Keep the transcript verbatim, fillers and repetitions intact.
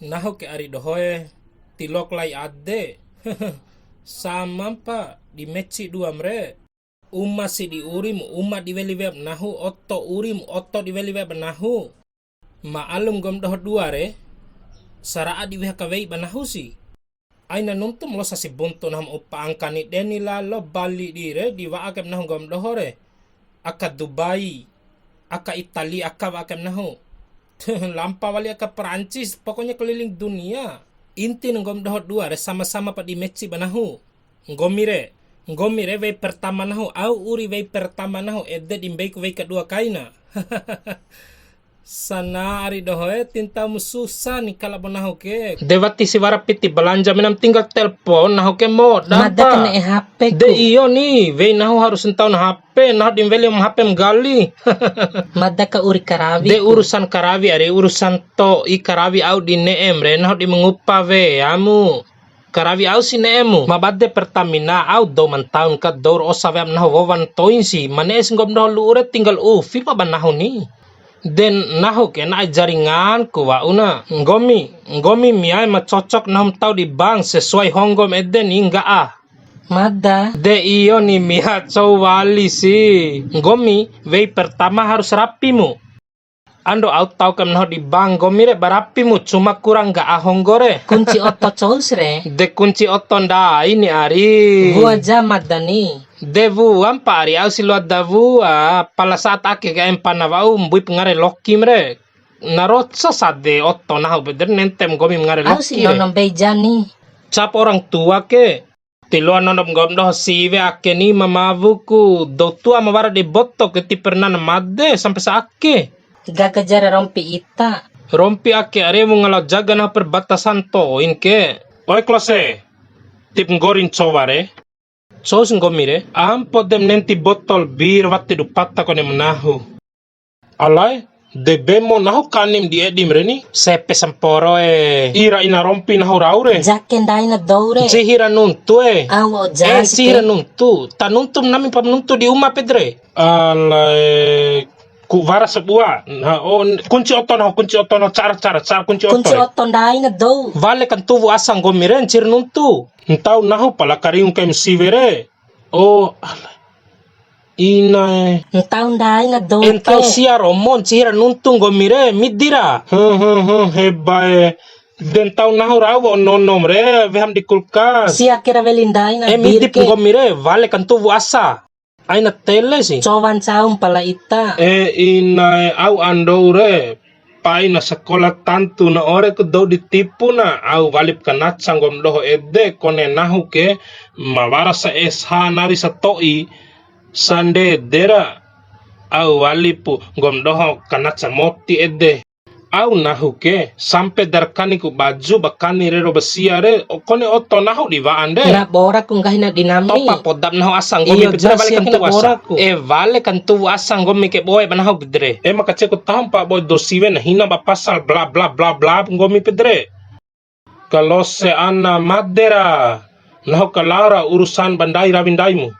Nahu ke ari dohoe, tilok lai ade. Samampa di meci duam re. Uma si di urimu, uma di weli weap nahu, oto urimu, oto di weli weap nahu. Ma'alum nggom doho dua re, sara'a di weha kawei ba nahu si. Aina nuntum losa si buntu nahu ma upa angka ni deni lalo Bali di re, di wa'a kaim nahu nggom doho re. Aka Dubai, aka Itali, aka wa'a kaim nahu. Lampa wali aka Perancis, pokoknya keliling dunia. Inti nggom doho dua re sama-sama pa di meci ba nahu. Nggomi re, nggomi re wei pertama nahu, au uri wei pertama nahu, ede di mbeiku wei kedua kaina. Sana ari dohoe, tintaumu susah ni kala bo nahu ke. De wati si wara piti balanja menam tinggal telpon nahu ke moda. Mada ka ne'e H P ku. De iyo ni, wei nahu harus ntaun H P, nahu di weli om H P mgali. Mada ka uri karawi. De ku. Urusan karawi ari, urusan to'i karawi au di ne'em re, nahu di mengupa weamu. Karawi au si ne'emu, ma bade Pertamina au dou mantaun ka dou ro osa weam nahu wowan toin si, ma ne'e si nggom doho lu'u re tinggal ufi pa ba nahu ni. De nahu ke na'e jaringanku wa'una, nggomi, nggomi miae ma cocok nahu ma tau di bank sesuai honggom ede ni ngga'a. Mada. De iyo ni mia cou wali si, nggomi wei pertama harus rapimu. Ando au tau kaim nahu di bank, nggomi re ba rapimu, cuma kurang ngga'a honggo re. Kunci oto cous re. De kunci oto ndai ni ari. Wua ja mada ni. De wua mpa ari, au si loa da wua, pala saat ake ka empana wa'u mbuip ngare lokim re. Na roco sade oto nahu pede re nentem nggomi ngare loki re. Au si nono mbei jani. Cap orang tua ke. Ti loa nono nggom doho siwe ake ni ma mawuku, dou tua ma wara di boto ke ti pernah na made sampe sa ake. Ga kajara rompi ita. Rompi ake are wunga lao jaga nahu perbatasan toin ke. Oi Klose, tip nggorin cowa re. Cous nggomi re, ampo dem nenti botol bir wati du pata kone menahu. Alae, de bemo nahu kanim di edim re ni. Sepe samporo e. Ira ina rompi nahu rau re. Jake ndai na dou re. Ncihi ra nuntu e. Au o ja. Eh, ncihi ra nuntu. Ta nuntum nami pam nuntu di uma pede re. Alae, ku wara sabua. Nah, oh, kunci oto nahu, kunci oto nahu, cara, cara, cara kunci oto. Kunci oto ndai na dou. Wale kantuwu asa nggomi re, ncihi ra nuntu. Ntau nahu pala karingu kaim siwe re. Oh, alae. Inae. Ntau ndai na dou ke. Ntau sia romo ncihi ra nuntu nggomi re, midi ra. He, he, he, hebae. De ntau nahu rau wa'u nonom re, weham di kulkas. Sia kira weli ndai na. Eh, midi nggomi re, wale kantuwu asa. Aina tele si. Cowan caum pala ita. Eh, inae, au andou re. Pai na sakola tantu na ore ku dou di tipu na, au walip kanaca nggom doho ede kone nahu ke, ma wara sa S H nari sato'i, sandede ra, au walipu nggom doho kanaca moti ede. Au nahu ke, sampe darkani ku baju ba kani rero ba sia re, kone oto nahu di wa'an de. Na bora ku nggahi na di nami. Topa podap nahu asa nggomi. Iyo, pede re, wale kantuwu asa. E, wale kantuwu asa nggomi ke boe ba nahu pede re. E, maka ceku tahom pa boe dou siwe na hina ba pasal bla bla bla bla nggomi pede re. Kalose ana made ra. Nahu ka lao ra urusan ba ndai rawi ndaimu.